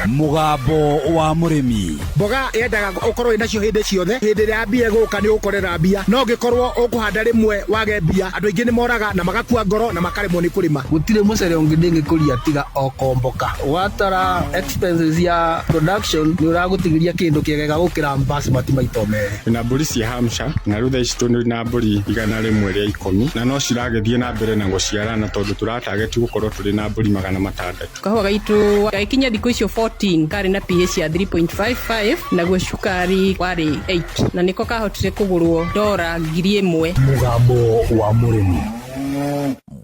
Mũgambo wa mũrĩmi. Mboga yendaga ũkorwo wĩnacio hĩndĩ ciothe. Hĩndĩ ĩrĩa mbia ĩgũka nĩ ũgũkorera mbia, no ũngĩkorwo ũkũhanda rĩmwe wage mbia, andũ aingĩ nĩ moraga na magakua ngoro na makaremwo nĩ kũrĩma. Gũtirĩ mũcere ũngĩ ndĩngĩkũria tiga o komboka. Watara expenses ya production nĩ ũragũtigĩria kĩndũ kĩegega gũkĩra basmati maita merĩ. Twĩna mbũri cia Hampshire na rĩu thaa ici tũrĩ na mbũri 110 na no ciragĩthiĩ na mbere na gũciarana tondũ tũratageti gũkorwo tũrĩ na mbũri 600. Kahũa gaitũ gagĩkinya thikũ icio 14 karĩ na pH ya 3.55, naguo cukari warĩ 8, na nĩko kahotire kũgũrwo dora 1000. Mũgambo wa mũrĩmi.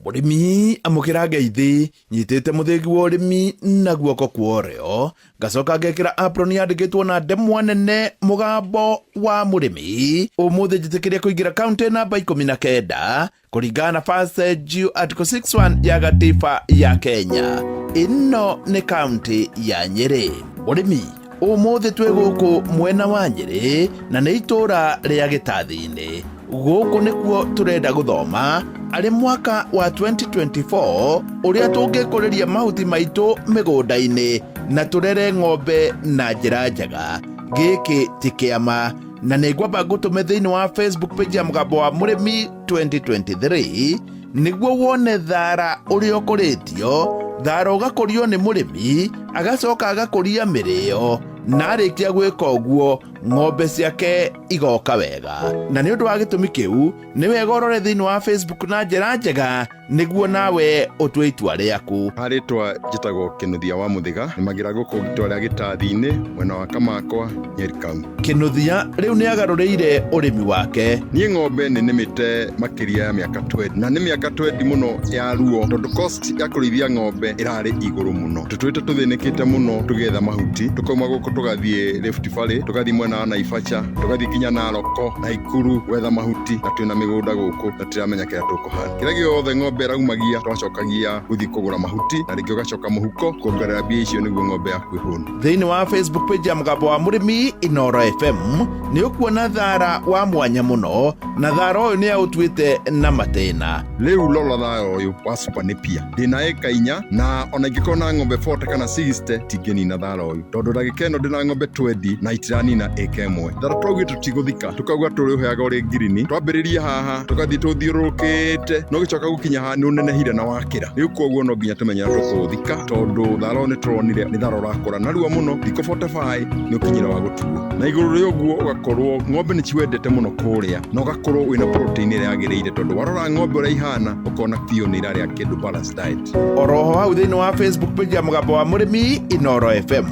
Mũrĩmi amũkĩra ngeithi nyitĩte mũthĩgi wa ũrĩmi na guoko kwa ũrĩo, ngacoka ngekĩra apron yandĩkĩtwo na ndemwa nene Mũgambo wa Mũrĩmi. Ũmũthĩ njĩtĩkĩria kũingĩra kaũntĩ namba 19 kũringana na First G Article 61 ya gatiba ya Kenya. Ĩno nĩ kaũntĩ ya Nyĩrĩ. Mũrĩmi, ũmũthĩ twĩ gũkũ mwena wa Nyĩrĩ na nĩ itũũra rĩa Gĩtathi-inĩ. Gũkũ nĩkuo tũrenda gũthoma arĩ mwaka wa 2024 ũrĩa tũngĩkũrĩria mahuti maitũ mĩgũnda-inĩ na tũrere ng'ombe na njĩra njega. Gĩkĩ ti kĩama, na nĩ ngwamba ngũtũme thĩinĩ wa Facebook page ya Mũgambo wa Mũrĩmi 2023 nĩguo wone thara ũrĩa ũkũrĩtio. Thara ũgakũrio nĩ mũrĩmi, agacoka agakũria mĩrĩo, na arĩkia gwĩka ũguo ng'ombe ciake igoka wega. Na nĩ ũndũ wa gĩtũmi kĩu, nĩ wega ũrore thĩinĩ wa Facebook na njĩra njega nĩguo nawe ũtue itua rĩaku. Harĩtwa njĩtagwo Kĩnuthia wa Mũthĩga, nĩmagĩra gũkũ itũra rĩa Gĩtathi-inĩ, mwena wa Kamakwa, Nyeri County. Kĩnuthia rĩu nĩ agarũrĩire ũrĩmi wake. Niĩ ng'ombe nĩ nĩmĩte makĩria ya mĩaka 20, na nĩ mĩaka 20 mũno ya ruo tondũ cost ya kũrĩithia ng'ombe ĩrarĩ igũrũ mũno. Tũtũrĩte tũthĩnĩkĩte mũno tũgĩetha mahuti, tũkauma gũkũ tũgathiĩ Rift Valley, tũgathiĩ mwena wa Naivasha, tũgathiĩ nginya Naroko, Naikuru gwetha mahuti, na twĩna mĩgũnda gũkũ na tũtiramenya kĩrĩa tũkũhanda. Kĩrĩa gĩothe ng'ombe ĩraumagia twacokagia gũthiĩ kũgũra mahuti na rĩngĩ ũgacoka mũhuko kuongerera mbia icio nĩguo ng'ombe yaku ĩhũne. Thĩinĩ wa Facebook page ya Mũgambo wa Mũrĩmi Inooro FM nĩ ũkuona thara wa mwanya mũno, na thara ũyũ nĩ aũtuĩte na matĩna. Rĩu rora thara ũyũ wa Super Napier, ndĩna ĩka 4 na ona ingĩkorwo na ng'ombe 40 kana 60 tingĩnina thara ũyũ tondũ ndagĩka ĩno ndĩna ng'ombe 20 na itiranina ĩka 1. Thara twaugire tũtigũthika, tũkauga tũrĩũheaga ũrĩ ngirini, twambĩrĩria haha tũgathiĩ tũthiũrũrũkĩte no gĩcoka gũkinya haha nĩ ũnenehire na wakĩra. Rĩu koguo no nginya tũmenye ũrĩa tũkũũthika tondũ thara ũyũ nĩ tũronire nĩ thara ũrakũra narua mũno, thikũ 45 nĩ ũkinyire wa gũtuo. Na igũrũ rĩa ũguo ũgakorwo ng'ombe nĩ ciwendete mũno kũrĩa na ũgakorwo wĩna protein ĩrĩa yagĩrĩire tondũ warora ng'ombe ũrĩa ihana ũkona biũ nĩ irarĩa kĩndũ balanced diet. Oroho hau thĩinĩ wa Facebook page ya Mũgambo wa Mũrĩmi Inooro FM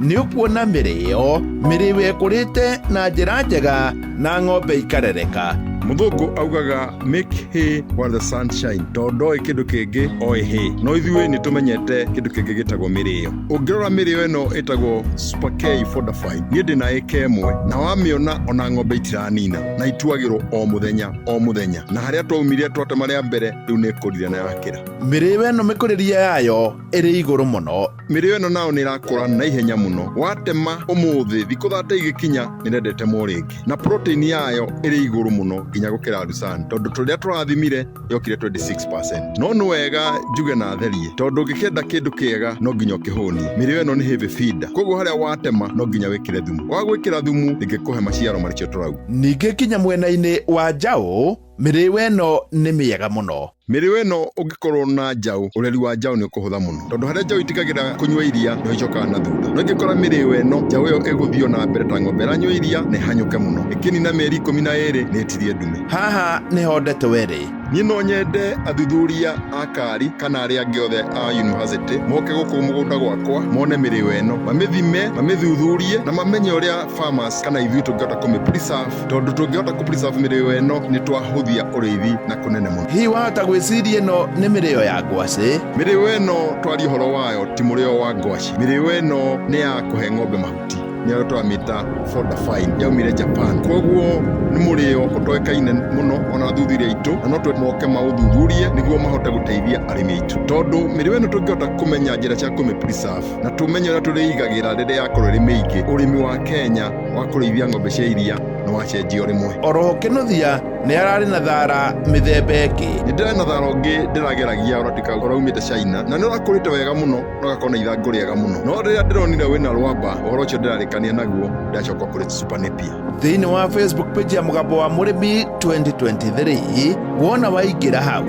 nĩ ũkuona mĩrĩo, mĩrĩo ĩkũrĩte na njĩra njega na ng'ombe ikarereka. Mũthũngũ augaga make hay while the sun shine, tondũ ndoĩ kĩndũ kĩngĩ oĩ hay, no ithuĩ nĩ tũmenyete kĩndũ kĩngĩ gĩtagwo mĩrĩo. Ũngĩrora mĩrĩo ĩno ĩtagwo Super K Fortified, niĩ ndĩna ĩka 1 na wamĩona ona ng'ombe itiranina na ituagĩrwo o mũthenya o mũthenya, na harĩa twaumire twatema rĩa mbere rĩu nĩ ĩkũrire na yakĩra. Mĩrĩo ĩno mĩkũrĩrie yayo ĩrĩ igũrũ mũno. Mĩrĩo ĩno nayo nĩ ĩrakũra na ihenya mũno, watema ũmũthĩ thikũ thate igĩkinya nĩ ĩrenda ĩtemwo rĩngĩ, na protein yayo ĩrĩ igũrũ mũno nginya gũkĩra lucerne tondũ tũrĩa tũrathimire yokire 26%. No nĩ wega njuge na therie tondũ ũngĩkĩenda kĩndũ kĩega no nginya ũkĩhũnie. Mĩrĩo ĩno nĩ heavy feeder, koguo harĩa watema no nginya wĩkĩre thumu, waga gwĩkĩra thumu ndĩngĩkũhe maciaro marĩa tũrauga. Ningĩ kinya mwena-inĩ wa njaũ, mĩrĩo ĩno nĩ mĩega mũno. Mĩrĩo ĩno ũngĩkorwo na njaũ, ũreri wa njaũ nĩ ũkũhũtha mũno tondũ harĩa njaũ itigagĩra kũnyua iria nĩho icokaga na thutha. No ingĩkora mĩrĩo ĩno, njaũ ĩyo ĩgũthiĩ na mbere ta ng'ombe ĩranyua iria na ĩhanyũke mũno. Ĩkĩnina mĩeri 12 nĩ ĩtirie ndume. Haha nĩho ndeto ĩrĩ. Niĩ no nyende athuthuria a KARI kana arĩa angĩ othe a university moke gũkũ mũgũnda gwakwa mone mĩrĩo ĩno, mamĩthime, mamĩthuthurie na mamenye ũrĩa farmers kana ithuĩ tũngĩhota kũmĩ preserve, tondũ tũngĩhota kũ preserve mĩrĩo ĩno nĩ twahũthia ũrĩithi na kũnene mũno. Hihi wahota gwĩciria ĩno nĩ mĩrĩo ya ngwacĩ? Mĩrĩo ĩno twaria ũhoro wayo ti mũrĩo wa ngwacĩ. Mĩrĩo ĩno nĩ ya kũhe ng'ombe mahuti, nĩyo tũramĩta fodder fine, yaumire Japan. Koguo nĩ mũrĩo ũtoĩkaine mũno ona athuthuria aitũ, na no twende moke maũthuthurie nĩguo mahote gũteithia arĩmi aitũ, tondũ mĩrĩo ĩno tũngĩhota kũmenya njĩra cia kũmĩ preserve na tũmenye ũrĩa tũrĩigagĩra rĩrĩa yakorwo ĩrĩ mĩingĩ, ũrĩmi wa Kenya wa kũrĩithia ng'ombe cia iria nĩ wacenjia o rĩmwe. Oroho Kĩnuthia Nĩ ararĩ na thara mĩthemba ĩngĩ. Nĩ ndĩrarĩ na thara ũngĩ ndĩrageragia ũratuĩka ũraumĩte China na nĩ ũrakũrĩte wega mũno na ũgakorwo na ithangũ rĩega mũno, no rĩrĩa ndĩronire wĩna rwamba ũhoro ũcio ndĩrarĩkania naguo ndacoka kũrĩ Super Napier. Thĩinĩ wa Facebook page ya Mũgambo wa Mũrĩmi 2023, wona waingĩra hau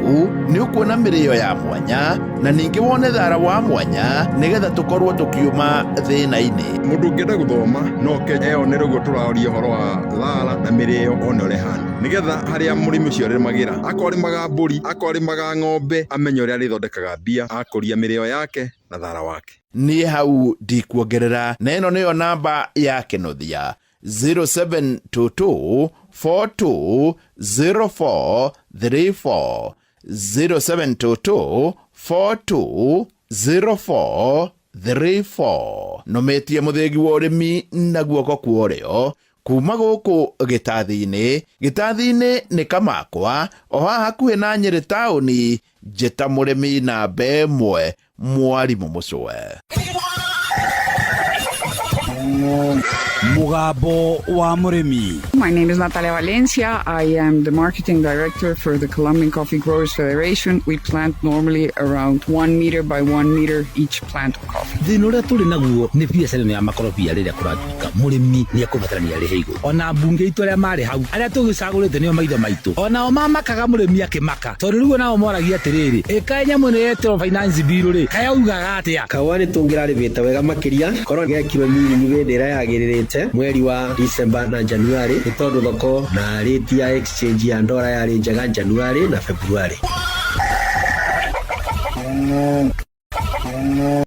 nĩ ũkuona mĩrĩo ya mwanya na ningĩ wone thara wa mwanya nĩgetha tũkorwo tũkiuma thĩna-inĩ. Mũndũ ũngĩenda gũthoma no oke eyonere ũguo tũraria ũhoro wa thara na mĩrĩo, one ũrĩa ĩhana, nĩgetha harĩa mũrĩmi ũcio arĩmagĩra, akorwo arĩmaga mbũri, akorwo arĩmaga ng'ombe, amenye ũrĩa arĩthondekaga mbia akũria mĩrĩo yake na thara wake. Niĩ hau ndikuongerera, na ĩno nĩyo namba ya Kĩnuthia, 0722 420434, 0722 420434. Nũmĩtie mũthĩgi wa ũrĩmi na guoko kwa ũrĩo kuma gũkũ gĩtathi-inĩ. Gĩtathi-inĩ nĩ kamakwa o haha hakuhĩ na Nyĩrĩ taũni. Njĩta mũrĩmi namba ĩmwe, mwarimũ mũcwe. Mũgambo wa Mũrĩmi. My name is Natalia Valencia. I am the marketing director for the Colombian Coffee Growers Federation. We plant normally around 1 meter by 1 meter each plant of coffee. Thĩna ũrĩa tũrĩ naguo nĩ biacara ĩno ya makorobia. Rĩrĩa kũratuĩka mũrĩmi nĩ ekũbatarania arĩhe igũrũ, ona mbunge itũ arĩa marĩ hau, arĩa tũgĩcagũrĩte nĩo maitho maitũ, onao mamakaga mũrĩmi akĩmaka, tondũ rĩu onao moragia atĩrĩrĩ, ĩkaĩ nyamũ ĩno yetĩrwo finance bill rĩ, kayaugaga atĩa? Kahũa nĩ tũngĩrarĩmĩte wega makĩria korwo gekirwo mealing hĩndĩ ĩrĩa yagĩrĩrĩte, mweri wa December na January, nĩ tondũ thoko na rate ya exchange ya ndora yarĩ njega January na February.